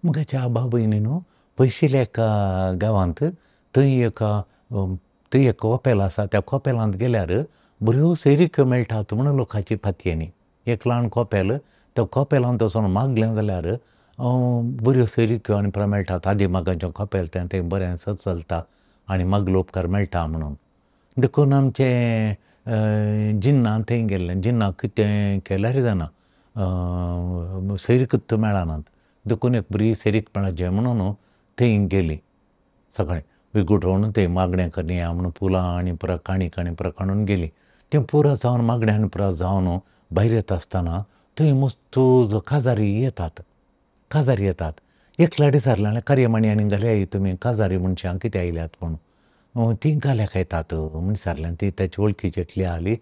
मगाच्या बाबयनी न्हू पयशिल्ल्या एका गांवांत थंय एक थंय एक कॉपेल आसा. त्या कॉपेलांत गेल्यार बऱ्यो सैरिक्यो मेळटात म्हणून लोकांची पातयेनी. एक ल्हान कॉपेल, त्या कॉपेलांत वचून मागलें जाल्यार बऱ्यो सैरिक्यो आनी पुरो मेळटात. आदी मागांचें कॉपेल तें थंय बरें चलता आनी मागलो उपकार मेळटा म्हणून. देखून आमचें जिन्ना थंय गेल्लें. जिन्ना कितें केल्यार जायना, सैरिकूच मेळनात. देखून एक बरी सैरीक मेळचे म्हणून थंय गेलीं. सकाळीं विगुटोवन थंय मागणें करया म्हणून फुलां आनी पुरो काणीक आनी पुरो काडून गेलीं. तें पुरो जावन मागणें आनी पुरो जावन भायर येता आसतना थंय मस्त काजारी येतात, काजारी येतात. एकल्या विचारलें, कार्यामाणी आनी घालया तुमी काजारी मनशां कितें आयल्यात म्हणून. तीं काल्याक येतात म्हूण विचारलें. ती ताची वळखीची एकली आसली,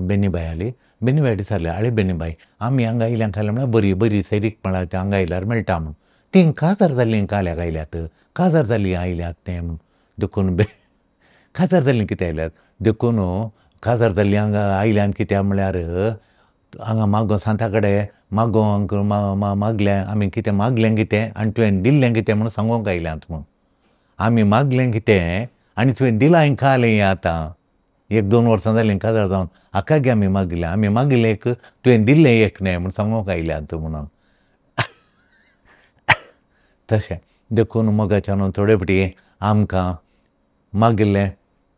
बेनीबाय आसली. बेनीबाय विचारलें, आळे बेनीबाय, आमी हांगा आयल्या खाल्या म्हळ्यार बरी बरी सैरीक म्हळ्यार तें हांगा आयल्यार मेळटा म्हूण. तीं काजार जाल्लीं काल्याक आयल्यात, काजार जाल्लीं आयल्यात तें म्हूण. देखून काजार जाल्लीं कितें आयल्यात, देखून काजार जाल्लीं हांगा आयल्यात कित्याक म्हळ्यार हांगा मागो सांता कडेन मागोंक मागलें आमी कितें मागलें कितें आनी तुवें दिल्लें कितें म्हणून सांगूंक आयल्यात म्हूण. आमी मागलें कितें आनी तुवें दिलां कालें आतां 1-2 वर्सां जालीं काजार जावन हाका गे आमी मागलें, आमी मागलें एक तुवें दिल्लें एक न्हय म्हूण सांगूंक आयल्यात म्हणून. तशें देखून मोगाच्यान थोडे फावटी आमकां मागिल्लें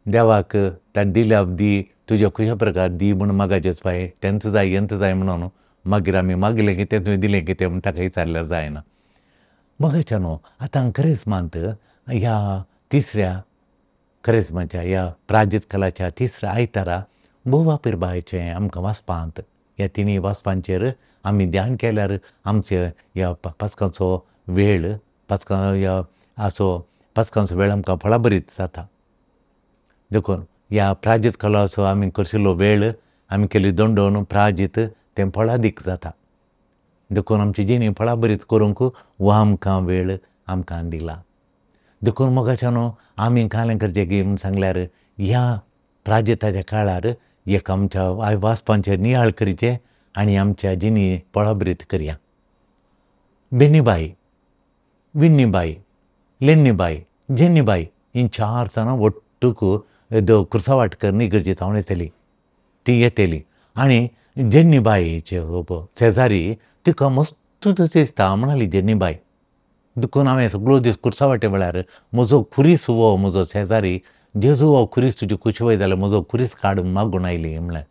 देवाक ताणें दिल्या दी तुज्या खुशा प्रकार दी म्हूण मागाचें पाय तेंच जाय हेंच जाय म्हणून मागीर आमी मागलें कितें तुवें दिलें कितें म्हूण ताका विचारल्यार जायना. मोगाच्यान आतां करिस्मांत ह्या तिसऱ्या करिस्माच्या ह्या प्राजीत कलाच्या तिसऱ्या आयतारा भोव अपिरबायेचें आमकां वाचपांत ह्या तिनूय वाचपांचेर आमी ध्यान केल्यार आमचे ह्या पास्कांचो वेळ पास्कां ह्या असो पास्कांचो वेळ आमकां फळाबरीत जाता. देखून ह्या प्राजीत कलाचो आमी करशिल्लो वेळ आमी केल्ली दंडोवन प्राजीत तें फळादीक जाता. देखून आमची जिणी फळाबरीत करूंक हो आमकां वेळ आमकां दिला. देखून मोगाच्यान आमी कालें करचें की म्हूण सांगल्यार ह्या प्राजिताच्या काळार एक आमच्या वाचपांचेर नियाळ करचें आनी आमच्या जिणी फळाबरीत करया. बेनीबाई, विन्नीबाई, लेन्नीबाई, जेन्नीबाई ही 4 जाणां ಒಟ್ಟುಕು कुर्सावाट करणी गरजेची जावन येतली, ती येतली. आनी जेन्नीबाईचे शेजारी तिका मस्त दिसता म्हणाली जेन्नीबाई. देखून हांवें सगळो दीस कुर्सावाटे वेळार म्हजो खुरीस हो म्हजो शेजारी जेजू हो खुरीस तुजी खुशी जाल्यार म्हजो खुरीस काड मागून आयली म्हणल्यार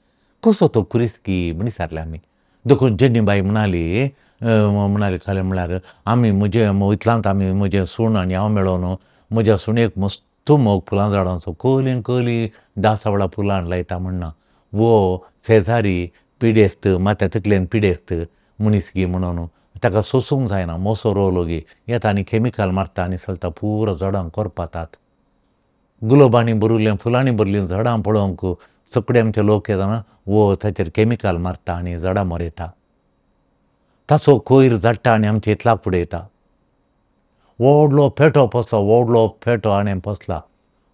कसो तो खुरीस की म्हण विचारलें आमी. देखून जेन्नीबाई म्हणाली म्हणाली खालें म्हळ्यार आमी म्हजे इतल्यांत आमी म्हजें सूण आनी हांव मेळोन म्हज्या सुणेक मस्त मोग फुलां झाडांचो कली कली दासावळा फुलां लायता म्हणना वो शेजारी पिडेस्त माथ्या तकलेन पिडेस्त मनीस गी म्हणून ताका सोसूंक जायना मोसो रोवलो गी येता आनी केमिकल मारता आनी चलता पुरो झाडां करपातात. गुलाबांनी भरिल्लीं फुलांनी भरिल्लीं झाडां पळोवंक सगळे आमचे लोक येतना वो ताचेर केमिकल मारता आनी झाडां मरयता. ताचो कोयर झाडटा आनी आमचे इतलाक उडयता. व्हडलो पेटो पोसलो, व्हडलो पेटो हाणें पोसला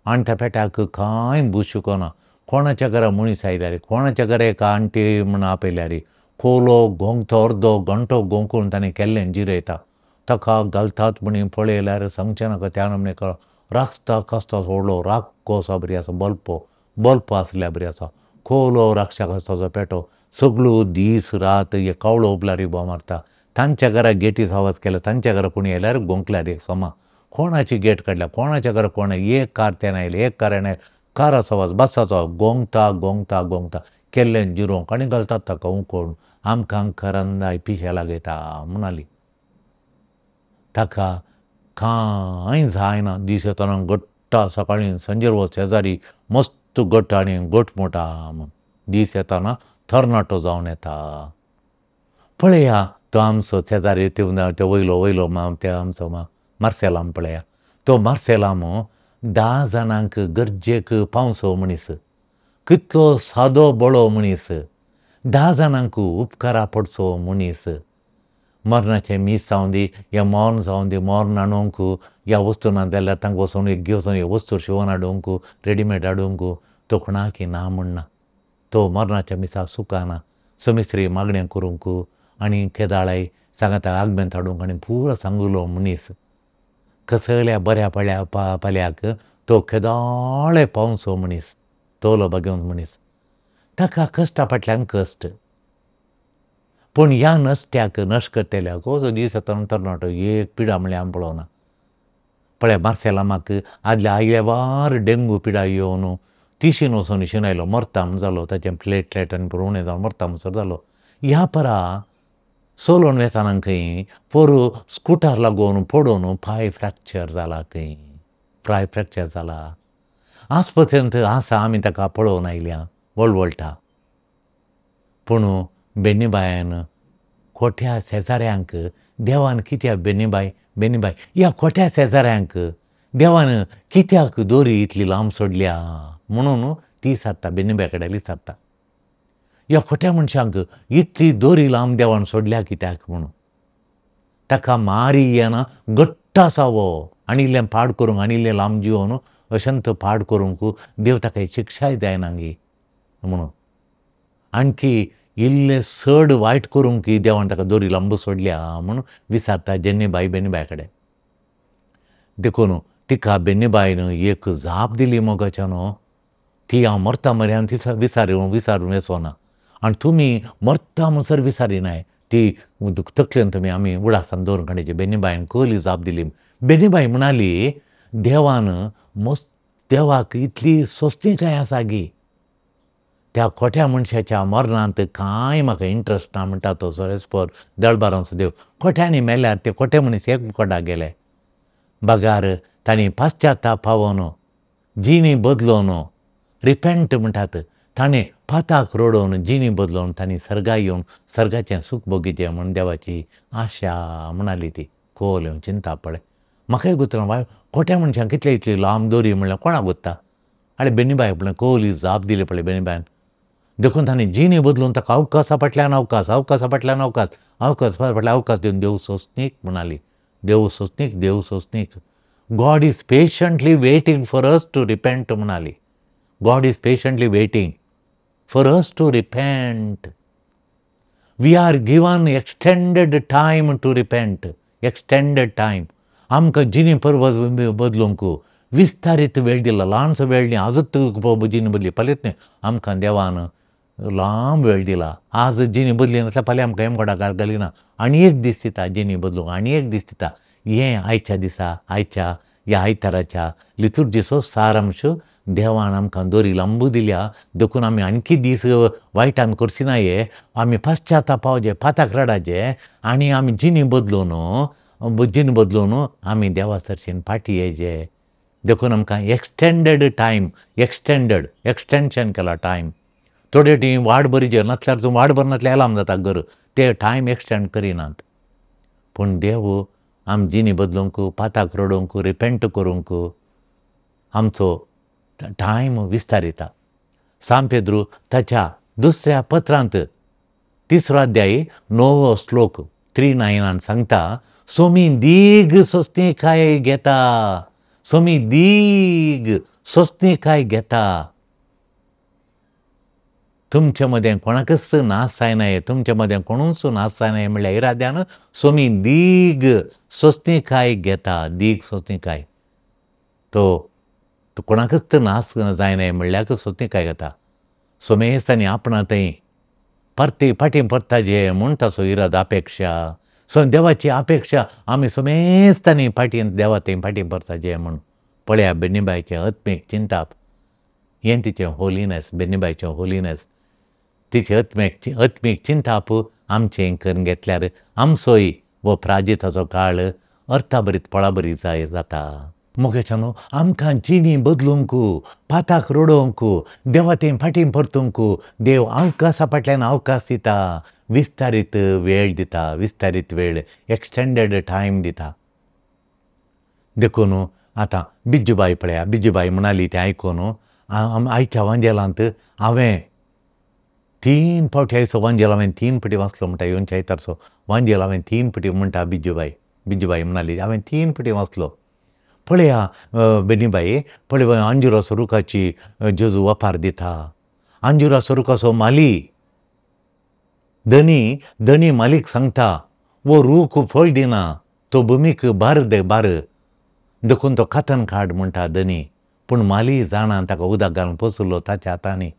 आनी त्या पेट्याक कांय भूस शिकोना. कोणाच्या घरा मनीस आयल्यार कोणाच्या घरा एक आण्टी म्हूण आपयल्यार कोलो गोंगतो अर्दो घंटो गोंकून ताणें केल्लें जिरयता. ताका घालतात म्हणी पळयल्यार सांगचें नाका त्या नमने राखता कसतो व्हडलो राक्को आसा बरी आसा बल्पो बल्पो आसल्या बरी आसा कोलो राक्षाक आसता पेटो सगळो दीस रात एक कावळो उबल्यार बोव मारता. तांच्या घरा गेटीचो आवाज केलो तांच्या घरा कोणी आयल्यार गोंकल्यार एक सोमा कोणाची गेट काडल्या कोणाच्या घरा कोण एक कार त्यान आयलें एक कार आयलें काराचो आवाज बसाचो गोंगता गोंगता गोंगता केल्लें जिरोवंक आनी घालतात ताका उकोवन आमकां करंदाय पिशें लागयता म्हणाली. ताका कांय जायना दीस येतना घट्टा सकाळीं सांजेर वो शेजारी मस्त घट्ट आनी घटमुटा म्हूण दीस येतना तरणाटो जावन येता. पळया तो आमचो शेजारी तो वयलो वयलो ते आमचो मार्सेलाम पळया तो मार्सेलाम 10 जाणांक गरजेक पावसो मनीस कितलो सादो बळो मनीस 10 जाणांक उपकारा पडचो मनीस. मरणाचें मीस जावं दी या मर्ण जावं दी मर्ण हाडूंक ह्या वस्तू ना जाल्यार तांकां वचून एक घेवन वस्तू शिंवोन हाडूंक रेडीमेड हाडूंक तो कोणाक ना म्हणना. तो मरणाच्या मिसा सुकाना समिश्री मागण्या करूंक आनी केदाळाय सांगाता आगमेंत हाडूंक आनी पुरो सांगलो मनीस कसल्या बऱ्या पळ्या पाल्याक तो केदोळे पावसो मनीस, तोलो भाग्यवंत मनीस, ताका कश्टा फाटल्यान कश्ट। पूण ह्या नश्ट्याक नश्ट करतल्याक असो दीस येता तरणाटो एक पिडा म्हळ्यार आमी पळोवना। पळय मार्सेलामाक आदल्या आयल्या वार डेंगू पिडा येवन तिशीन वचून इशीन आयलो, मरता म्हूण जालो, ताचें प्लेटलेट आनी पुरो उणें जावन मरता म्हणसर जालो। ह्या परा सोलोन वेताना खंय पोरू स्कुटर लागून पडून पांय फ्रॅक्चर जाला, खंय पांय फ्रॅक्चर जाला, आस्पत्रेंत आसा आमी ताका पळोवन आयल्या वळवळटा। पूण बेनीबायन खोट्या शेजाऱ्यांक देवान कित्याक बेनीबाय बेनीबाय ह्या खोट्या शेजाऱ्यांक देवान कित्याक दोरी इतली लांब सोडल्या म्हणून ती सारता, बेनीबाय कडेन विचारता, ह्या खोट्या मनशांक इतली दोरी लांब देवान सोडल्या कित्याक म्हणून। ताका मारी येना, घट्ट आसा हो, आनी इल्लें पाड करूंक आनी इल्लें लांब जिवन अशेंत पाड करूंक देव ताका शिक्षाय जायना गी म्हणून, आणखी इल्लें चड वायट करूंक देवान ताका दोरी लांब सोडल्या म्हणून विचारता जेन्नीबाय बेनीबाय कडेन। देखून तिका बेनीबायन एक जाप दिली मोगाच्यान, ती हांव मरता मऱ्यान ती विचारून विचारून वचना आनी तुमी मरता म्हणसर विचारिनाय, ती तकलेन तुमी आमी उडासान दवरून काडची। बेनीबायन कहली जाप दिली। बेनीबाय म्हणाली देवान मस्त देवाक इतली सोंसणीकाय आसा गी, त्या खोट्या मनशाच्या मरणांत कांय म्हाका इंट्रस्ट ना म्हणटा तो सरेस्पर दळबारांचो देव। खोट्यांनी मेल्यार ते खोटे मनीस एक कोडाक गेले, बगार तांणी पाश्चाताप पावोन जिणी बदलोवन रिपेंट म्हणटात, ताणें पाताक रडोवन जिणी बदलोवन तांणी सर्गा येवन सर्गाचें सूख भोगीचें म्हूण देवाची आशा म्हणाली ती। कोल चिंता पळय म्हाकाय गुतना बाय खोट्या मनशांक कितले इतली लांब दोरी म्हणल्यार कोणाक गुत्ता। आनी बेनीबाय पळय कोली जाप दिली पळय बेनीबायन। देखून ताणें जिणी बदलून ताका अवकासा फाटल्यान अवकाश, अवकासा फाटल्यान अवकाश, अवकाश फाटल्यान अवकाश दिवन देव सोंसणीक म्हणाली, देव सोंसणीक, देव सोंसणीक। God is patiently waiting for us to repent म्हणाली। God is patiently waiting for us to repent. We are given extended time to repent, extended time. आमकां जिणी परवज बदलूंक विस्तारीत वेळ दिला, ल्हानसो वेळ न्ही, आजूच जिणी बदली फाल्यांच न्ही, आमकां देवान लांब वेळ दिला। आज जिणी बदली नासल्यार फाल्यां आमकां हेमकोडाक घालिना, आनी एक दीस दिता जिणी बदलूंक, आनी एक दीस दिता। हें आयच्या दिसा, आयच्या ह्या आयताराच्या लितुर्जीचो सारांश देवान आमकां दोरी लांबू दिल्या, देखून आमी आणखी दीस वायटान करचिना, हे आमी पश्चाताप पावचे, पाताक रडाचे आनी आमी जिणी बदलून जिणी बदलून आमी देवा सरशीन फाटीं येयचे। देखून आमकां एक्सटेंडेड टायम, एक्सटेंडेड एक्सटेंशन केला टायम। थोडे टी वाड बरी जे नासल्यार तूं वाड बरी नासल्यार एलार्म जाता घर, ते टायम एक्सटेंड करिनात। पूण देव आम जिणी बदलूंक, पाताक रडोवंक, रिपेंट करूंक आमचो टायम विस्तारिता। सांत पेद्रू ताच्या दुसऱ्या पत्रांत तिसरो अध्याय 9 श्लोक 3:9 सांगता, सोमी दीग सोंसणीकाय घेता, सोमी दीग सोंसणीकाय घेता। तुमचे मदें कोणाकच नाश जायना, तुमचे मदें कोणूच नाश जायना म्हणल्यार इराद्यान सोमी दीग सोंसणीकाय घेता, दीग सोंसणीकाय। तो कोणाकच नाश जायना म्हणल्यार सोंसणीकाय घेता। सोमेस्तांनी आपणा थंय परती फाटीं परता जे म्हूण ताचो इरादो, अपेक्षा, सो देवाची अपेक्षा आमी सोमेस्तांनी फाटीं देवा थंय फाटीं परता जे म्हूण। पळया बेनीबायचें आत्मीक चिंताप, हें तिचें होलीनेस, बेनीबायचें होलीनेस, तिचें आत्मीक चिंताप आमचें करून घेतल्यार आमचोय हो प्राजिताचो काळ अर्थाभरीत फळाभरीत जाय जाता। मोगेच्यानो आमकां जिणी बदलूंक, पाताक रडोवंक, देवा थंय फाटीं परतूंक देव अवकासा फाटल्यान अवकाश दिता, विस्तारीत वेळ दिता, विस्तारीत वेळ, एक्सटेंडेड टायम दिता। देखून आतां बिज्जूबाय पळया, बिज्जूबाय म्हणाली तें आयकून आयच्या वांजेलांत हांवें 3 फावटी आयचो वांजेल हांवें 3 फावटी वाचलो म्हणटा, येवच्या आयतारचो वांजेल हांवें 3 फावटी म्हणटा बिज्जूबाय, बिज्जूबाय म्हणाली हांवें 3 फावटी वाचलो। पळया बेनीबाई, पळय अंजुराचो रुखाची जेजू वपार दिता, अंजुराचो रुखाचो माली धनी, धनी मालीक सांगता, वो रूख फळ दिना, तो भुमीक बार दे बार, देखून तो कातन काड म्हणटा धनी. पूण माली जाणा ताका उदक घालून पोसलो ताच्या हातांनी,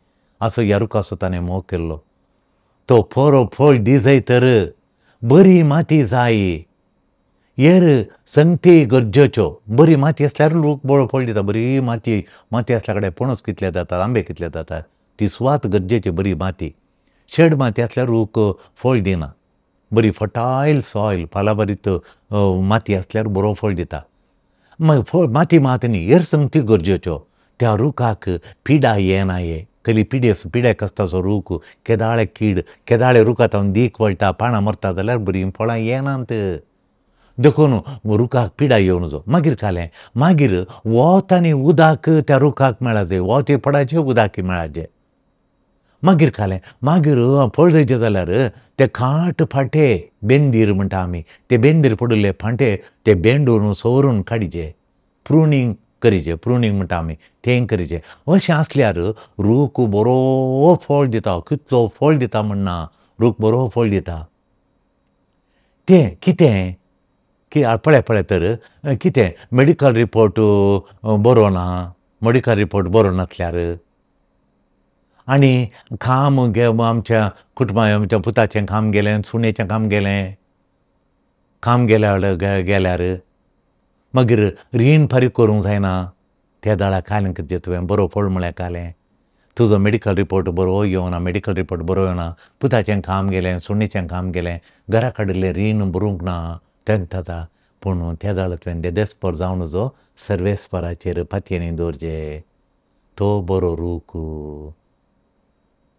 असो ह्या रुखाचो ताणें मोग केल्लो. तो बरो फळ दिजय तर बरी माती जाय, हेर संगती गरजेच्यो. बरी माती आसल्यार रूख बरो फळ दिता. बरी माती माती आसल्या कडेन पणस कितले जातात, आंबे कितले जातात, ती सुवात गरजेची बरी माती. शेड माती आसल्यार रूख फळ दिना. बरी फर्टायल सॉयल फालाभरीत माती आसल्यार बरो फळ दिता. मागीर फळ माती मात न्ही, हेर संगती गरजेच्यो. त्या रुखाक पिडा येना ये कली पिडे पिड्याक आसता रूख, केदाळे कीड केदाळे रुखांत दीख वळटा, पानां मरता जाल्यार बरीं फळां येनात. देखून रुखाक पिडा येवं नजो. मागीर कालें मागीर वत आनी उदक त्या रुखाक मेळाजे, वत पडाचें उदक मेळाचें. मागीर कालें मागीर फळ जायचें जाल्यार ते खाट फांटे बेंदीर म्हणटा आमी, ते बेंदीर पडिल्ले फांटे ते बेंडून सवरून काडचे, प्रुनींग करीचें, प्रुनींग म्हणटा आमी तें करीचें. अशें आसल्यार रूख बरो फळ दिता. कितलो फळ दिता म्हणना, रूख बरो फळ दिता. तें कितें की पळय पळय तर कितें मेडिकल रिपोर्ट बरो ना, मेडिकल रिपोर्ट बरो नासल्यार आनी काम आमच्या कुटुंबा आमच्या पुताचें काम गेलें, सुनेचें काम गेलें, काम गेल्यार गेल्यार मागीर रीण फारीक करूंक जायना. त्या दाळा कालें करचें तुवें बरो फळ म्हळ्यार कालें तुजो मेडिकल रिपोर्ट बरो येवना, मेडिकल रिपोर्ट बरो येवना, पुताचें काम गेलें, सुनेचें काम गेलें, घरा काडिल्लें रीण भरूंक ना तें जाता. पूण त्या दाळा तुवें देदेस्पर जावं नजो, सर्वेस्पराचेर पातयेनी दवरचें. तो बरो रूख,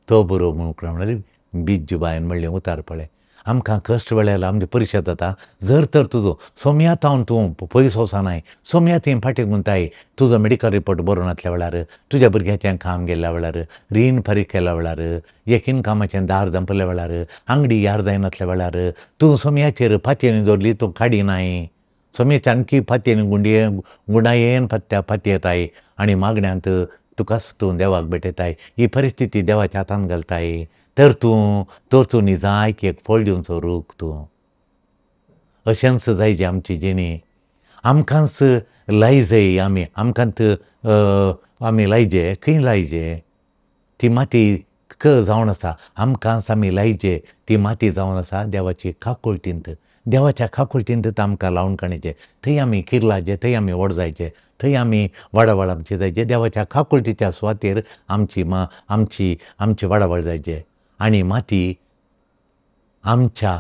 तो बरो रूख म्हणल्यार बिज्जूबायन म्हणलें उतार पळय. आमकां कश्ट वेळार आमची परिशद जाता. जर तर तुजो सोम्यातावन तूं पयस वचनाय, सोम्या थंय फाटीं गुंताय, तुजो मेडिकल रिपोर्ट बरो नासल्या वेळार, तुज्या भुरग्याचें काम गेल्ल्या वेळार, रीण फारीक केल्या वेळार, एक इनकामाचें दार धांपल्या वेळार, आंगडी यार जायनासल्या वेळार, तूं सोम्याचेर फातयेनी दवरली तूं काडिनाय, सोम्याचे आणखी फातयेनी गुंडये गुंडायेन फात्या फातयेताय आनी मागण्यांत तुकाच तूं देवाक भेटयताय. ही परिस्थिती देवाच्या हातान घालताय तर तूं निजायक एक फळ दिवचो रूख तूं. अशेंच जायचे आमची जिणी. आमकांच लायजय आमी, आमकांत आमी लायजे, खंय लायजे ती माती क जावन आसा, आमकांच आमी लायजे ती माती जावन आसा देवाची काकुळतींत. देवाच्या काकुळतींत आमकां लावन काडचें, थंय आमी किर्लाचे, थंय आमी व्हड जायचे, थंय आमी वाडावळ आमची जायचे. देवाच्या काकुळतीच्या सुवातेर आमची आमची आमची वाडावळ जायचे. आनी माती आमच्या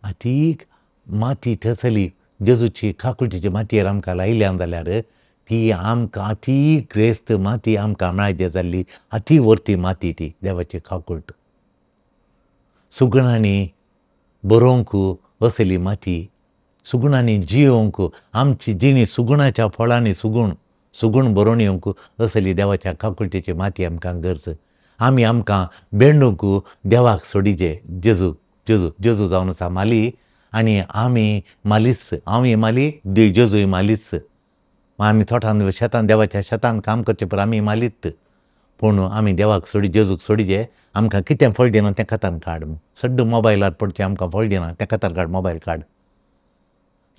अतीक माती थंयसरली जेजूची काकुळतीची मातयेर आमकां लायल्या जाल्यार ती आमकां अती ग्रेस्त माती आमकां मेळचे जाल्ली, अती वर्ती माती ती देवाची काकुळट. सुगणांनी बरोवंक असली माती, सुगणांनी जियोवंक, आमची जिणी सुगुणाच्या फळांनी सुगूण सुगूण बरोवन येवंक असली देवाच्या काकुळटीची माती आमकां गरज. आमी आमकां बेंडूंक देवाक सोडीचे. जेजू जेजू जेजू जावन आसा माली आनी आमी मालीच, हांव माली, जेजूय मालीच. आमी तोटान शेतान देवाच्या शेतान काम करचें पर आमी मालीत. पूण आमी देवाक सोडी जेजूक सोडीचे. आमकां कितें फळ दिना तें कथान काड. सड्ड मोबायलार पडचें आमकां फळ दिना तें कथान काड, मोबायल काड.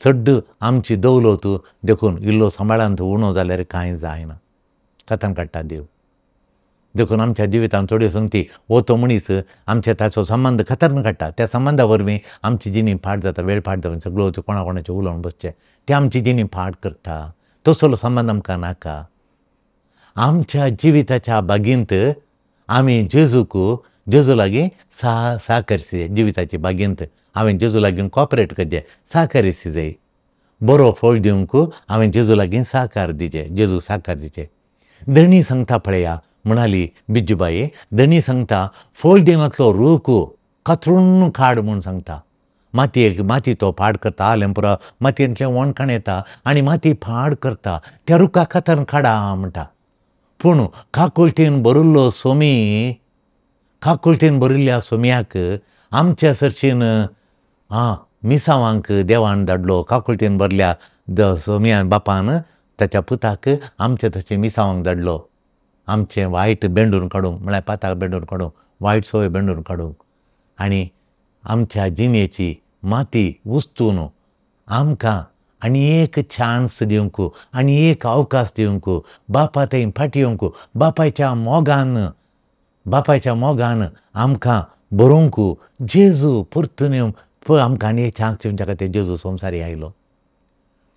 सड्ड आमची दौलत देखून इल्लो सांबाळांत उणो जाल्यार कांय जायना, कथान काडटा देव. देखून आमच्या जिवितांत थोड्यो संगती हो तो मनीस आमच्या ताचो संबंद खतरनाक काडटा. त्या संबंदा वरवीं आमची जिणी फाट जाता, वेळ फाट जावन सगळ्यो कोणा कोणाचें उलोवन बसचें तें आमची जिणी फाट करता. तसलो संबंद आमकां नाका. आमच्या जिविताच्या बागींत आमी जेजूक जेजू लागीं साहकरची. जिविताची बागींत हांवें जेजू लागीं कॉपरेट करचें, साहकरची जाय. बरो फळ दिवंक हांवें जेजू लागीं साहकार दिचें, जेजूक साहकार दिचें. धणी सांगता पळया म्हणाली बिज्जूबाई, धणी सांगता फळ दिनातलो रूख कातरून काड म्हूण सांगता. मातयेक माती तो फाड करता, आलें पुरो मातयेंतलें वणखण येता आनी माती फाड करता, त्या रुखाक कातरून काडा म्हणटा. पूण काकुळटीन भरिल्लो सोमी, काकुळटीन भरिल्ल्या सोम्याक आमच्या सरशीन मिसावांक देवान धाडलो. काकुळटीन भरल्या सोम्या बापान ताच्या पुताक आमचे तशें मिसावांक धाडलो, आमचें वायट बेंडून काडूंक, म्हळ्यार पाताक बेंडून काडूंक, वायट सोय बेंडून काडूंक. आनी आमच्या जिणेची माती उस्तून आमकां आनी एक चान्स दिवंक आनी एक अवकाश दिवंक बापा थंय फाटी येवंक बापायच्या मोगान आमकां बरोवंक जेजू परतून येवंक आमकां आनी एक चान्स दिवच्या खातीर जेजू संवसारी आयलो.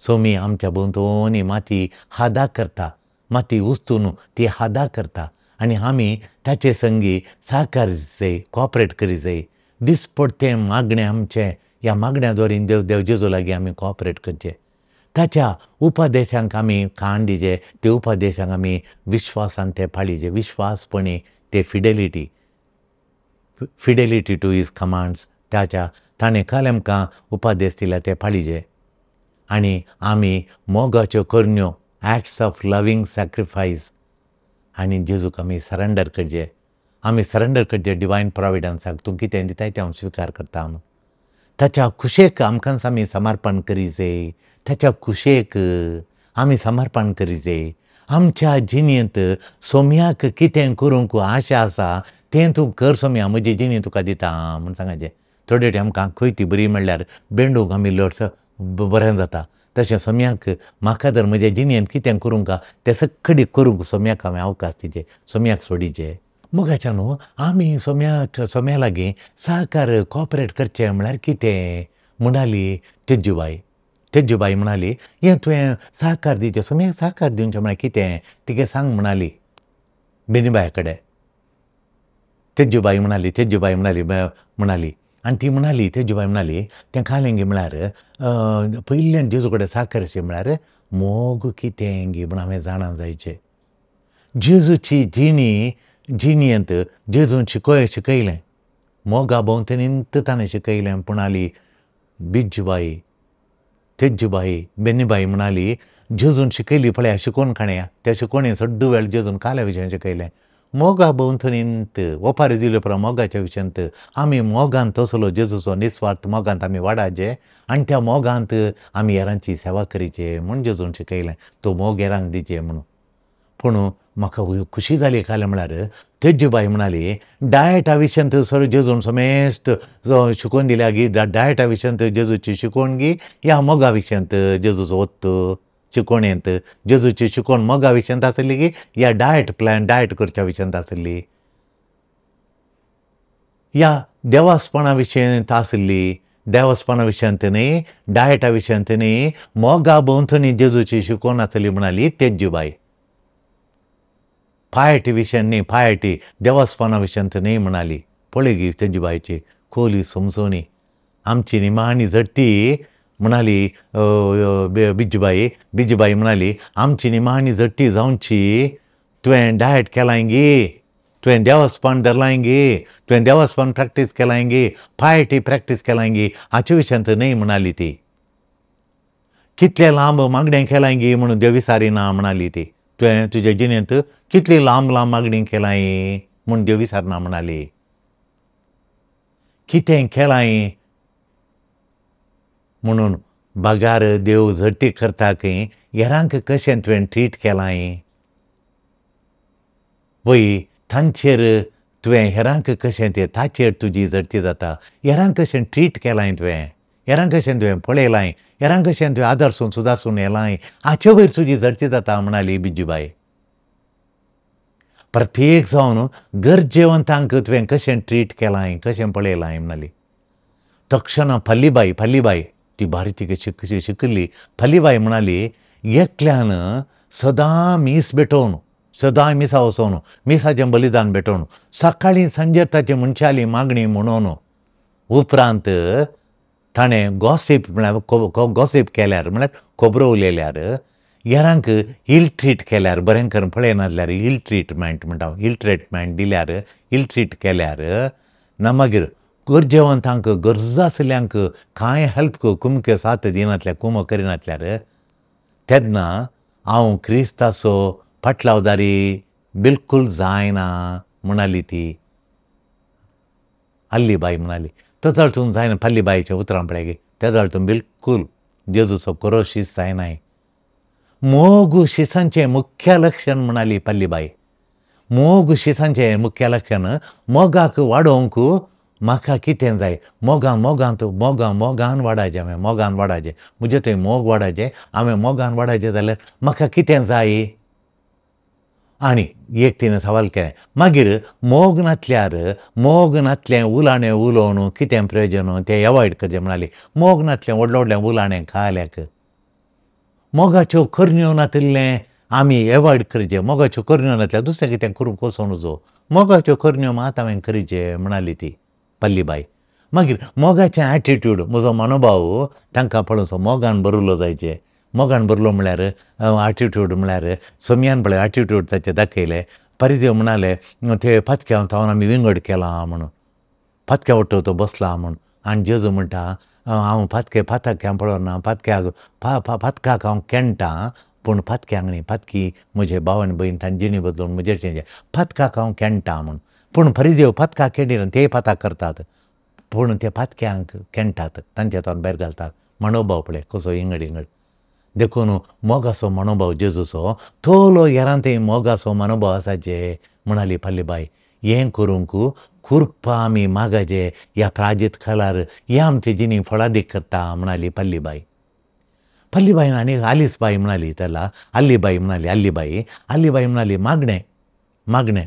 सोमी आमच्या भोंवतणी माती हादा करता, माती उस्तून ती हादा करता आनी आमी ताचे संगी साहकार जाय, कॉपरेट करी जाय. दिसपडतें मागणें आमचें ह्या मागण्या द्वारीन देव जेजू लागीं आमी कॉपरेट करचें. ताच्या उपदेशांक आमी कान दिजे, ते उपदेशांक आमी विश्वासान ते पाळिजे, विश्वासपणी ते फिडेलिटी टू his commands ताच्या ताणें काल आमकां उपदेश दिल्या ते पाळिजे. आनी आमी मोगाच्यो करण्यो, एक्ट्स ऑफ लवींग सॅक्रिफायस, आनी जेजूक आमी सरेंडर करचे. आमी सरेंडर करचे डिवायन प्रोविडन्साक, तूं कितें दिताय तें हांव स्विकार करता म्हणून. ताच्या खुशेक आमकां आमी समर्पण करीजे, ताच्या खुशेक आमी समर्पण करीजे. आमच्या जिणेंत सोम्याक कितें करूंक आशा आसा तें तूं कर सोम्या, म्हजी जिणी तुका दिता म्हूण सांगाचें. थोडे आमकां खंय बरी म्हणल्यार बेंडूंक आमी लडस बरें जाता, तशें सोम्याक म्हाका जर म्हज्या जिणेंत कितें करूंक तें सगळें करूंक सोम्याक हांवें अवकाश दिचे, सोम्याक सोडीचे. मोगाच्या न्हू आमी सोम्या लागीं साहकार कॉपरेट करचें म्हळ्यार कितें म्हणाली तेज्जुबाई. तेज्जुबाई म्हणाली हें तुवें साहकार दिवचें, सोम्याक साहकार दिवचें म्हळ्यार कितें तिगे सांग म्हणाली बेनीबाय कडेन. तेज्जुबाई म्हणाली, तेज्जुबाई म्हणाली म्हणाली आनी ती म्हणाली, तेज्जुबाई म्हणाली तें कालेंगी म्हळ्यार पयल्यान जेजू कडेन साहकारचें म्हळ्यार मोग कितें गी म्हूण हांवें जाणा जायचें. जेजूची जिणी जिणेंत जेजून शिकयलें, मोगा भोंवतणींत ताणें शिकयलें. म्हणाली बिज्जुबाई, तेज्जुबाई, बेनीबाई म्हणाली जेजून शिकयली पळया शिकोवन काणया, त्या शिकोवणे सड्डू वेळ जेजून काल्या विशयान शिकयलें. मोगा भोंवतणींत ओपारी दिल्यो उपरांत मोगाच्या विशयांत आमी मोगान तसलो जेजूचो निस्वार्थ मोगांत आमी वाडाचे आनी त्या मोगांत आमी हेरांची सेवा करीचे म्हूण जेजून शिकयलें. तो मोग हेरांक दिचे म्हणून. पूण म्हाका खुशी जाली कालें म्हळ्यार तेज्जुबाई म्हणाली डायटा विशयांत सर जेजून समेस्त शिकोवन दिल्या गी, डायटा विशयांत जेजूची शिकोवण गी ह्या मोगा विशयांत जेजूचो वत्त शिकोवणेंत जेजूची शिकोवण मोगा विशयांत आसली गी ह्या डायट प्लॅन डायट करच्या विशयांत आसली, ह्या देवासपणा विशयांत आसली. देवस्पणा विशयांत न्ही, डायटा विशयांत न्ही, मोगा भोंवतणी जेजूची शिकोवण आसली म्हणाली तेज्जुबाई. पायटी विशयान न्ही, पायटी देवस्पणा विशयांत न्ही म्हणाली. पळय गी तेज्जुबायची खोली समजोनी आमची निमाणी झडटी म्हणाली बिज्जुबाई. बिज्जुबाई म्हणाली आमची निमाणी झडटी जावची, तुवें डायट केलाय गी, तुवें देवस्पण धरलाय गी, तुवें देवस्पण प्रॅक्टीस केलाय गी, पायटी प्रॅक्टीस केलाय गी, हाचे विशयांत न्ही म्हणाली ती. कितलें लांब मागणें केलाय गी म्हणून देव विसारिना म्हणाली ती. तुवें तुज्या जिणेंत कितली लांब लांब मागणी केलाय म्हूण देव विसारना म्हणाली. कितें केलाय म्हणून बागार देव झडटी करता खंय, हेरांक कशें तुवें ट्रीट केलाय वय तांचेर तुवें हेरांक कशें तें ताचेर तुजी झडटी जाता. हेरांक कशें ट्रीट केलाय तुवें, हेरांक कशें तुवें पळयलाय, हेरांक कशें तुवें आदर्सून सुदारसून येलाय, हाचे वयर तुजी झडटी जाता म्हणाली बिज्जुबाई. प्रत्येक जावन गरजेवंतांक तुवें कशें ट्रीट केलाय, कशें पळयलाय म्हणाली. तक्षणा पल्लीबाई, पल्लीबाई ती बारीक तिका शिकिल्ली पल्लीबाई म्हणाली एकल्यान सदां मीस भेटोवन, सदां मिसा वचोन मिसाचें बलिदान भेटोवन सकाळीं सांजेर ताची मनशाली मागणी म्हणून उपरांत ताणें गॉसीप म्हळ्यार गॉसीप केल्यार म्हळ्यार खबरो उलयल्यार हेरांक इल ट्रीट केल्यार, बरें करून पळयनासल्यार इल ट्रिटमेंट म्हणटा, इल ट्रिटमेंट दिल्यार, इल ट्रीट केल्यार ना मागीर गरजेवंतांक गरज आशिल्ल्यांक कांय हेल्प कुमक्यो साथ दिनासल्यार, कुमो करिनासल्यार तेन्ना हांव क्रिस्ताचो फाटलावदारी बिलकूल जायना म्हणाली ती. आल्लीबाई म्हणाली तेजाळतून जायना. पल्लीबाईच्या उतरां पळय तेजाळतून बिलकूल जेजूचो खरो शीस जायनाय. मोग शिसांचें मुख्य लक्षण म्हणाली पल्लीबाई. मोग शिसांचें मुख्य लक्षण मोगाक वाडोवंक म्हाका कितें जाय? मोगान मोगांत मोगान मोगान वाडायचें हांवें, मोगान वाडायचें, म्हजें थंय मोग वाडायचें हांवें, मोगान वाडायचें जाल्यार म्हाका कितें जाय? आनी एक तिणें सवाल केलें. मागीर मोग नासल्यार, मोग नासलें उलाणें उलोवन कितें प्रयोजन, तें एवॉयड करचें म्हणाली. मोग नासलें व्हडलें व्हडलें उलाणें खाल्याक, मोगाच्यो करण्यो नातिल्लें आमी एवॉयड करचें. मोगाच्यो करण्यो नासल्यार दुसरें कितें करूंक वचूं नजो, मोगाच्यो करण्यो मात हांवें करचें म्हणाली ती पल्लीबाय. मागीर मोगाचें एटिट्यूड, म्हजो मनोभाव तांकां पळोवन मोगान भरिल्लो जायचे. मोगान भरलो म्हळ्यार एटिट्यूड म्हळ्यार सोमयान पळय एटिट्यूड ताचे दाखयले. परिजेव म्हणाले ते पातक्या थावन आमी विंगड केलां म्हणून, पातक्या वट्टो तो बसला म्हूण. आनी जेजू म्हणटा हांव पातके पातक्यां पळोवना, पातक्याक पातकाक हांव केणटां, पूण पातक्यांक न्ही. पातकी म्हजे भाव आनी भयण तांणी जिणी बदलून म्हजेर चेंज, पातकाक हांव केणटां म्हूण. पूण परिजेव पातकाक केणिना, तेय पाताक करतात, पूण ते पातक्यांक केणटात, तांच्या तोंड भायर घालतात. मनोभाव पळय कसो इंगड इंगड. देखून मोगाचो मनोभाव जेजूचो तोलो हेरांतय मोगाचो मनोभाव आसा जे म्हणाली पल्लीबाय. हें करूंक कृपा आमी मागाचे ह्या प्राजीत काळार, हें आमचे जिणी फळादीक करता म्हणाली पल्लीबाय. पल्लीबायन आनी आलीस बाय म्हणाली त्याला, आल्लीबाई म्हणाली, आल्लीबाई, आल्लीबाई म्हणाली मागणें, मागणें.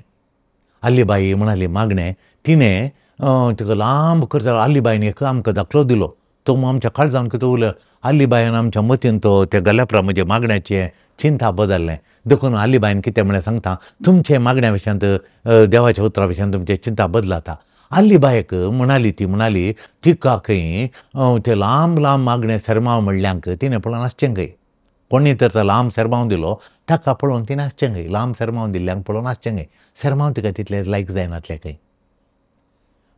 आल्लीबाई म्हणाली मागणें. तिणें तिका लांब करता आल्लीबायन एक आमकां दाखलो दिलो, तो आमच्या काळजान कितें उरलो. आल्लीबायन आमच्या मतीन तो त्या गल्यापरा म्हजें मागण्याचें चिंता बदल्लें. देखून आल्लीबायन कितें म्हळें सांगता, तुमचें मागण्या विशयांत देवाच्या उतरा विशयांत तुमचें चिंता बदलाता. आल्लीबायक म्हणाली, ती म्हणाली तिका खंय ते लांब लांब मागणें सेरमांव म्हणल्यांक तिणें पळोवन आसचें खंय. कोणी तर लांब सेरमांव दिलो ताका पळोवन तिणें आसचें खंय, लांब सेरमांव दिल्ल्यांक पळोवन आसचें खंय. सेरमांव तिका तितलें लायक जायनातलें खंय.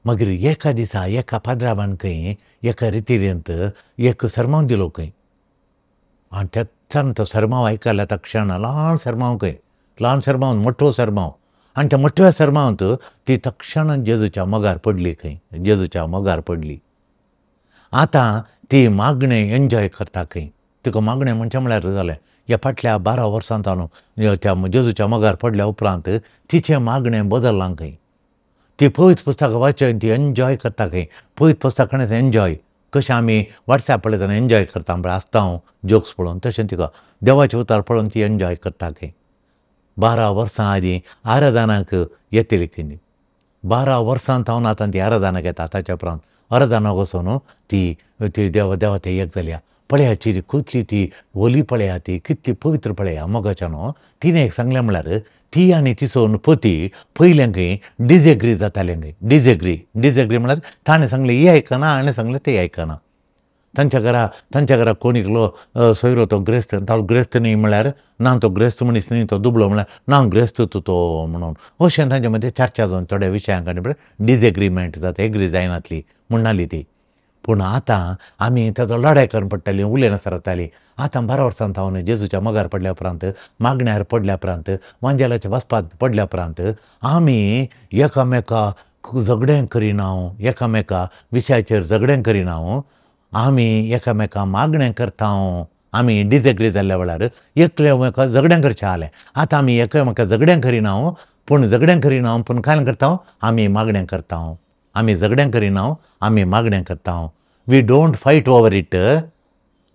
मागीर एका दिसा एका पाद्राबान खंय एका रितिरेंत एक सेरमांव दिलो खंय. आनी तेच्चान तो सेरमांव आयकल्या त्या क्षणा, ल्हान सेरमांव खंय, ल्हान सेरमांव, मोठो सेरमांव. आनी त्या मोठ्या सेरमांवांत ती तक्षणान जेजूच्या मोगार पडली खंय, जेजूच्या मोगार पडली. आतां ती मागणें एन्जॉय करता खंय. तिका मागणें म्हणचें म्हळ्यार जालें ह्या फाटल्या 12 वर्सां न्हू त्या जेजूच्या मोगार पडल्या उपरांत तिचें मागणें बदल्लां खंय. ती पवित्र पुस्तकां वाचून ती एन्जॉय करता खंय. पवित्र पुस्तकां एन्जॉय कशें आमी वॉट्सॅप पळयतना एन्जॉय करता पळय, आसता हांव जोक्स पळोवन, तशें तिका देवाचें उतर पळोवन ती एन्जॉय करता खंय. 12 वर्सां आदीं आराधनाक येतली खंय. 12 वर्सां थावन आतां ती आराधनाक येता. ताच्या उपरांत आराधनाक वचून ती ती देवा देवा ते एक जाल्या. पळया ती कितली ती ओली, पळया ती कितली पवित्र पळया मोगाच्या न्हू. तिणें एक सांगलें म्हळ्यार ती आनी तिचो पती पयलें खंय डिजएग्री जातालें खंय. डिजएग्री, डिजएग्री म्हळ्यार ताणें सांगलें ही आयकना, हाणें सांगलें तें आयकना. तांच्या घरा, तांच्या घरा कोण एकलो सोयरो तो ग्रेस्त, तो ग्रेस्त न्ही म्हळ्यार ना, तो ग्रेस्त मनीस न्ही, तो दुबळो म्हळ्यार ना ग्रेस्त तूं तो म्हणून अशें तांचे मदीं चर्चा जावन थोड्या विशयांक आनी डिजएग्रीमेंट जाता, एग्री जायनातली म्हणटाली ती. पूण आतां आमी ताचो लडाय करून पडटाली, उलयनासतना रावताली. आतां 12 वर्सां थावन जेजूच्या मोगार पडल्या उपरांत, मागण्यार पडल्या उपरांत, वांजेलाच्या वचपांत पडल्या उपरांत आमी एकामेका झगडें करिना, एकामेका विशयाचेर झगडें करिना, आमी एकामेका मागणें करता. आमी डिजएग्री जाल्ल्या वेळार एकमेका झगडें करचें आसलें. आतां आमी एकामेका झगडें करिना, पूण झगडें करिना, पूण कांय करता आमी मागणें करता. आमी झगडें करिना, आमी मागणें करता. We don't fight over it,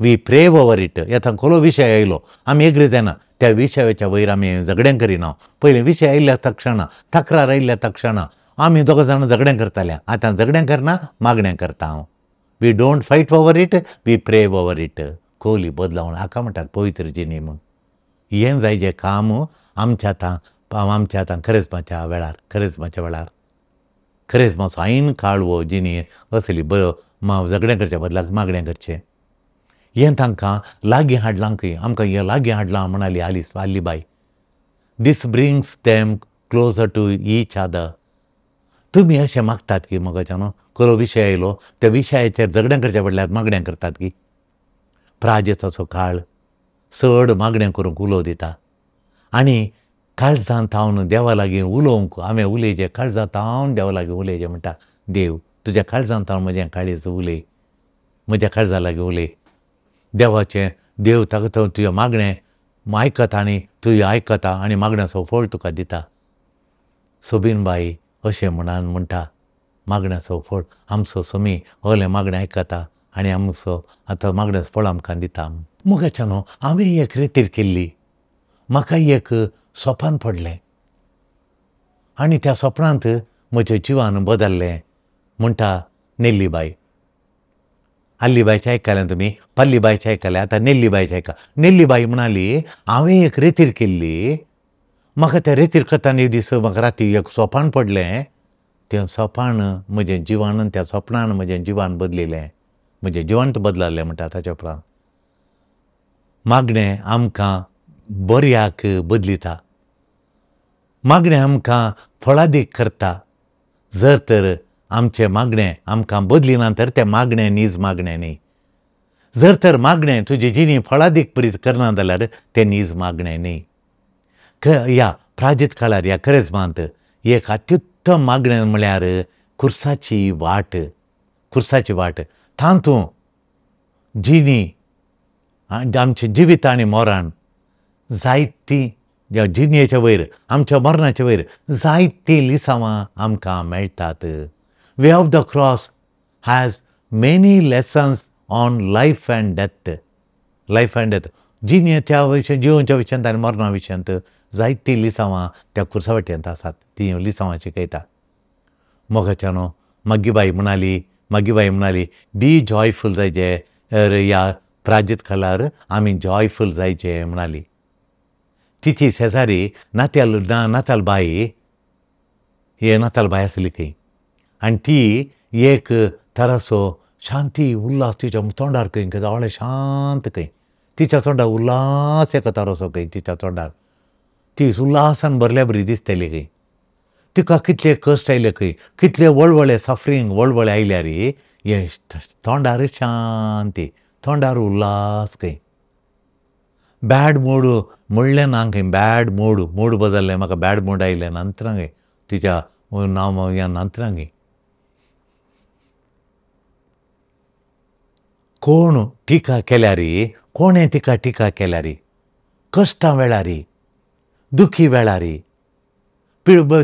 we pray over it. आतां खोलो विशय आयलो आमी एग्री जायना, त्या विशयाच्या वयर आमी झगडें करिना. पयलीं विशय आयिल्ल्या तक्षणा, तक्रार आयिल्ल्या तक्षणा आमी दोगां जाणां झगडें करताले. आतां झगडें करना, मागणें करता. We don't fight over it, we pray over it. Kohli बदलावण हाका म्हणटात पवित्र जिणी म्हूण. हें जाय जें काम आमच्या आतां, आमच्या आतां खरेजमाच्या वेळार, खरेजमाच्या वेळार खरेजमाचो ऐन काळ हो जिणी असली झगडें करच्या बदलाक मागणें करचें. हें तांकां लागीं हाडलां खंय, आमकां हें लागीं हाडलां म्हणाली आलीस आल्लीबाय. This brings them closer to each other. तुमी अशें मागतात की मोगाच्यान खरो विशय आयलो त्या विशयाचेर झगडें करच्या बदल्याक मागणें करतात की. प्राजेचो काळ चड मागणें करूंक उलोव दिता आनी काळजांत थावन देवा लागीं उलोवंक हांवें उलयचें, काळजांत थावन देवा लागीं उलयचें म्हणटा. देव तुज्या काळजांत थावन म्हजें काळीज उलय, म्हज्या काळजा लागीं उलय. देवाचें देव ताका तुजें मागणें आयकता आनी तुजें आयकता आनी मागण्याचो फळ तुका दिता. सोबीन बाई अशें म्हणान म्हणटा, मागण्याचो फळ आमचो स्वामी ओलें मागणें आयकता आनी आमचो आतां मागण्याचो फळ आमकां दिता. मोगाच्यानो हांवें एक रेतीर केल्ली, म्हाका एक सोपान पडलें आनी त्या सपनांत म्हजें जिवन बदल्लें म्हणटा नेल्लीबाय. आल्लीबायचें आयकलें तुमी, पल्लीबायचें आयकलें, आतां नेल्लीबायचें आयका. नेल्लीबाई म्हणाली हांवें एक रेतीर केल्ली, म्हाका त्या रेतीर करतना एक दीस म्हाका राती एक सोपान पडलें, तें सोपान म्हजें जिवन, त्या सोपणान म्हजें जिवन बदलिलें, म्हजें जिवन बदललें म्हणटा. ताच्या उपरांत मागणें आमकां बऱ्याक बदलिता, मागणें आमकां फळादीक करता. जर तर आमचें मागणें आमकां बदलिना तर तें मागणें नीज मागणें न्ही. जर तर मागणें तुजी जिणी फळादीक बरी करना जाल्यार तें नीज मागणें न्ही. ह्या प्राजीत काळार ह्या करेजमांत एक अत्युत्तम मागणें म्हळ्यार खुर्साची वाट. खुर्साची वाट तातूंत जिणी आमचें जिवीत आनी मरण जायतीं जिणेच्या वयर आमच्या मरणाच्या वयर जायतीं लिसांवां आमकां मेळटात. Way of the cross has many lessons on life and death. Life and death जिणेच्या विशय, जिवनच्या विशयांत आनी मरणा विशयांत जायतीं लिसांवां त्या खुर्सा वाटेंत आसात, तीं लिसांवां शिकयता. मोगाच्यानो मागीबाई म्हणाली, मागीबाई म्हणाली बी जॉयफूल जायचे, ह्या प्राजीत काळार आमी जॉयफूल जायचे म्हणाली. तिची शेजारी नात्याल नातालबाई, हे नातालबाई आसली खंय, आनी ती एक तरासो शांती उल्हास तिच्या तोंडार खंय दोळे शांत खंय, तिच्या तोंडार उल्हास एका तरासो खंय, तिच्या तोंडार ती उल्हासान भरल्या बरी दिसतली खंय. तिका कितले कश्ट आयले खंय, कितले वळवळे सफरींग वळवळे आयल्यार हे तोंडार शांती, तोंडार उल्हास खंय. बॅड मूड म्हणलें ना खंय, बॅड मूड मूड बदल्लें, म्हाका बॅड मूड आयलें नंतर खंय तिच्या नांव ह्या नंतर खंय. कोण टिका केल्यार, कोणें तिका टिका केल्यार, कश्टां वेळार, दुखी वेळार,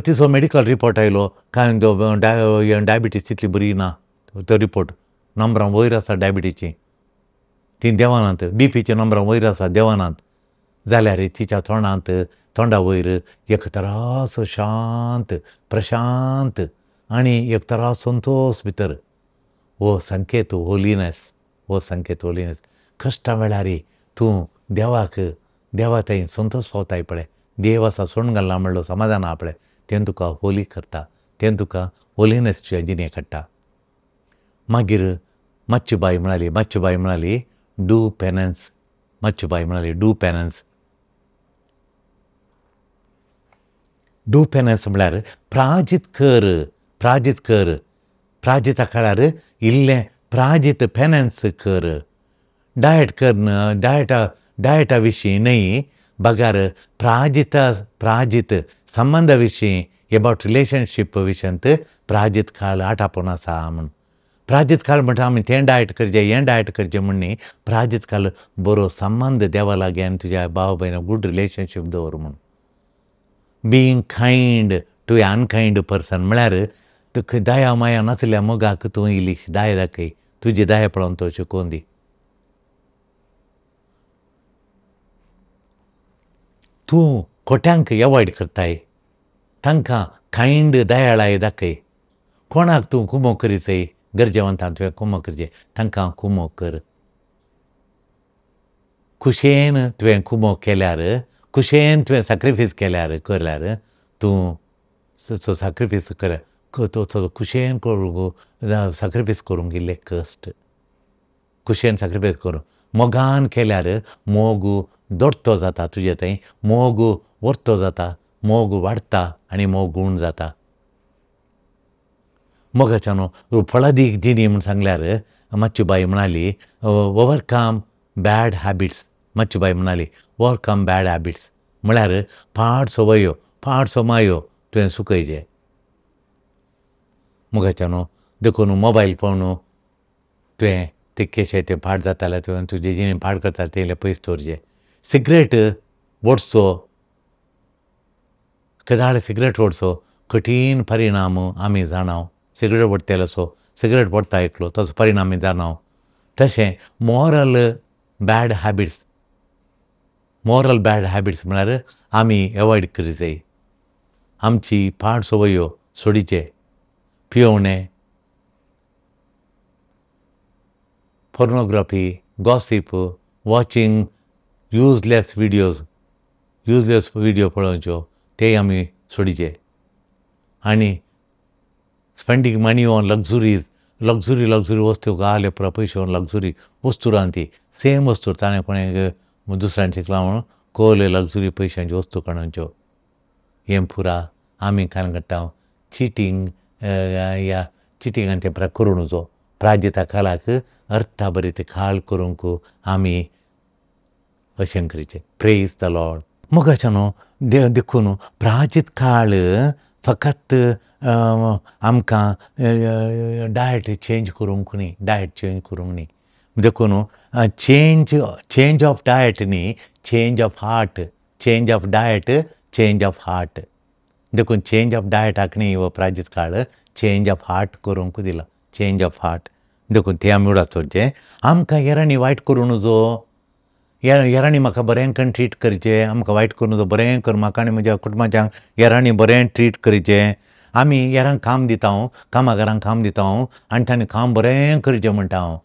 तिचो मेडिकल रिपोर्ट आयलो कांय डायबिटीज तितली बरी ना, तो रिपोर्ट नंबरां वयर आसा डायबिटीची, तीं देवानात, बीपीच्या नंबरां वयर आसा देवानात, जाल्यार तिच्या तोंडांत तोंडा वयर एक तरासो शांत प्रशांत आनी एक तरा संतोश भितर. हो संकेत होलीनेस, हो संकेत होलीनेस. कश्टां वेळार तूं देवाक देवा थंय संतोश पावताय पळय, देव आसा सोडून घालना म्हणलो समाधान आहा पळय, तें तुका होली करता, तें तुका होलीनेस तुज्या जिणेक हाडटा. मागीर माच्चूबाई म्हणाली, माच्चूबाई म्हणाली do penance, माच्चूबाई म्हणाली do penance. Do penance म्हळ्यार प्राजीत कर, प्राजीत कर, प्राजिता काळार इल्लें प्राजीत पेनन्स कर. डायट कर, डायटा डायटा विशीं न्हय बगर प्राजित प्राजित संबंदा विशीं, एबावट रिलेशनशीप विशयांत प्राजीत काळ आटापून आसा म्हूण. प्राजीत काळ म्हणटा आमी तें डायट करचें हें डायट करचें म्हूण न्ही, प्राजीत काळ बरो संबंद देवा लागीं आनी तुज्या भाव भयण गूड रिलेशनशीप दवर म्हूण. Being kind to a unkind person म्हळ्यार तुका दया माया नासल्या मोगाक तूं इल्ली दया दाखय, तुजी दया पळोवन तो शिकोवन दी. तूं खोट्यांक एवॉयड करताय, तांकां कायंड दयाळाय दाखय. कोणाक तूं कुमो करीचय, गरजेवंतांक तुवें कुमो करचें, तांकां कुमो कर. खुशयेन तुवें कुमो केल्यार, खुशयेन तुवें सॅक्रिफायस केल्यार करल्यार तूं सॅक्रिफायस कर, तो खुशयेन करूंक सॅक्रिफायस करूंक इल्लें कश्ट, खुशयेन सॅक्रिफायस करूं. मोगान केल्यार मोग दोडतो जाता तुजे थंय, मोग व्हरतो जाता, मोग वाडटा आनी मोग गूण जाता. मोगाच्यानो फळादीक जिणी म्हूण सांगल्यार माच्चूबाई म्हणाली ओवरकम बॅड हॅबिट्स. माच्चूबाई म्हणाली ओवरकम बॅड हॅबिट्स म्हळ्यार पाड सवयो, पाड समायो तुवें सुकयचे. मोगाच्यानो देखून मोबायल पळोवन तुवें ते केशे ते पाड जाताले, तुवें तुजी जिणी पाड करताले ते इल्ले पयस दवरचे. सिगरेट ओडचो, केदाळ सिगरेट ओडचो कठीण परिणाम आमी जाणाव, सिगरेट ओडटले असो सिगरेट पडटा एकलो ताचो परिणाम जाणा. तशें moral bad habits, moral bad habits म्हळ्यार आमी एवॉयड करी जाय. आमची पाड संवयो सोडीचे, पियोवणें, pornography, gossip, watching useless videos, useless video पळोवच्यो ते आमी सोडीचे. आनी spending money on luxuries, luxury luxury वस्तू घाले पुरो पयशे लग्जुरी वस्तू रांदी सेम वस्तू ताणें कोणें दुसऱ्यान शिकला म्हणून कोले लग्जुरी पयशांची वस्तू काडूनच्यो. हें पुरा आमी कांय करता चिटींग या चिटींग आनी तें पुरा करूं नजो. प्राजिता कालाक अर्था बरी ते खाल करूंक आमी अशें करचें. Praise the Lord. मोगाच्या न्हू देखून प्राजीत काळ फकत आमकां डायट चेंज करूंक न्ही, डायट चेंज करूंक न्ही. देखून चेंज चेंज ऑफ डायट न्ही, change of heart, change of diet, change of heart. देखून चेंज ऑफ डायटाक न्ही हो प्राजीत काळ चेंज ऑफ हार्ट करूंक दिला, चेंज ऑफ हार्ट. देखून तें आमी उडात चोरचें. आमकां हेरांनी वायट करूं नजो, हेरांनी म्हाका बरें करून ट्रीट करचें, आमकां वायट करूं नजो, बरें कर म्हाका आनी म्हज्या कुटुंबाच्यांक हेरांनी बरें ट्रीट करचें. आमी हेरांक काम दिता हांव, कामागारांक काम दिता हांव आनी तांणी काम बरें करचें म्हणटा हांव.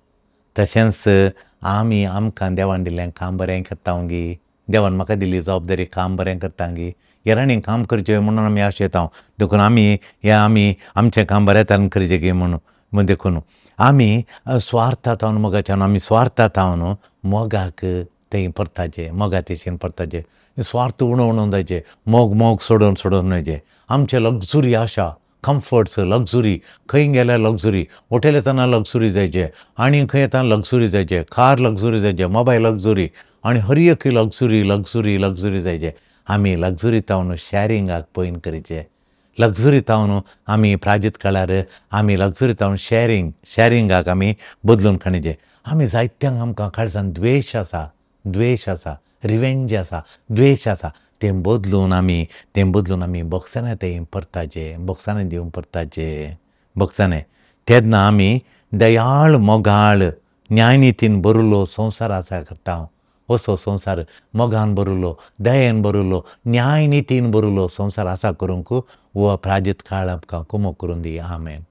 तशेंच आमी आमकां देवान दिल्लें काम बरें करता गी, देवान म्हाका दिल्ली जबाबदारी काम बरें करता गी, हेरांनी काम करचें म्हणून आमी आशेता. देखून आमी हें आमी आमचें काम बऱ्या तरेन करचें गी म्हणून. देखून आमी स्वार्थांत मोगाच्यान आमी स्वार्थांत मोगाक थंय परताचें, मोगा तेशेन परताचें, स्वार्थ उणो उणो जायचें, मोग मोग सोडून सोडून वयचें. आमचें लग्जुरी आशा, कम्फर्ट्स लग्जुरी, खंय गेल्यार लग्जुरी, हॉटेल येतना लग्जुरी जायचें, आनी खंय येतना लग्जुरी जायचें, कार लग्जुरी जायचें, मोबायल लग्जुरी, आनी हर एक लग्जुरी लग्जुरी लग्जुरी जायचें. आमी लग्जुरी तावन शॅरिंगाक पयन करचें. लग्जुरी तावन आमी प्राजीत काळार आमी लग्जुरी तावन शॅरिंग शॅरिंगाक आमी बदलून काडचें. आमी जायत्यांक आमकां काळजान द्वेश आसा, द्वेश आसा, रिवेंज आसा, द्वेश आसा, तें बदलून आमी तें बदलून आमी बोक्सांनी तें परताचें, बोक्सांनी दिवन परताचें, बोक्सांनी. तेन्ना आमी दयाळ मोगाळ न्यायनितीन भरिल्लो संवसार आसा करता. असो संवसार मोगान भरिल्लो, दयेन भरिल्लो, न्यायनितीन भरिल्लो संवसार आसा करूंक हो प्राजीत काळ आमकां कुमक करून दी. आमेन.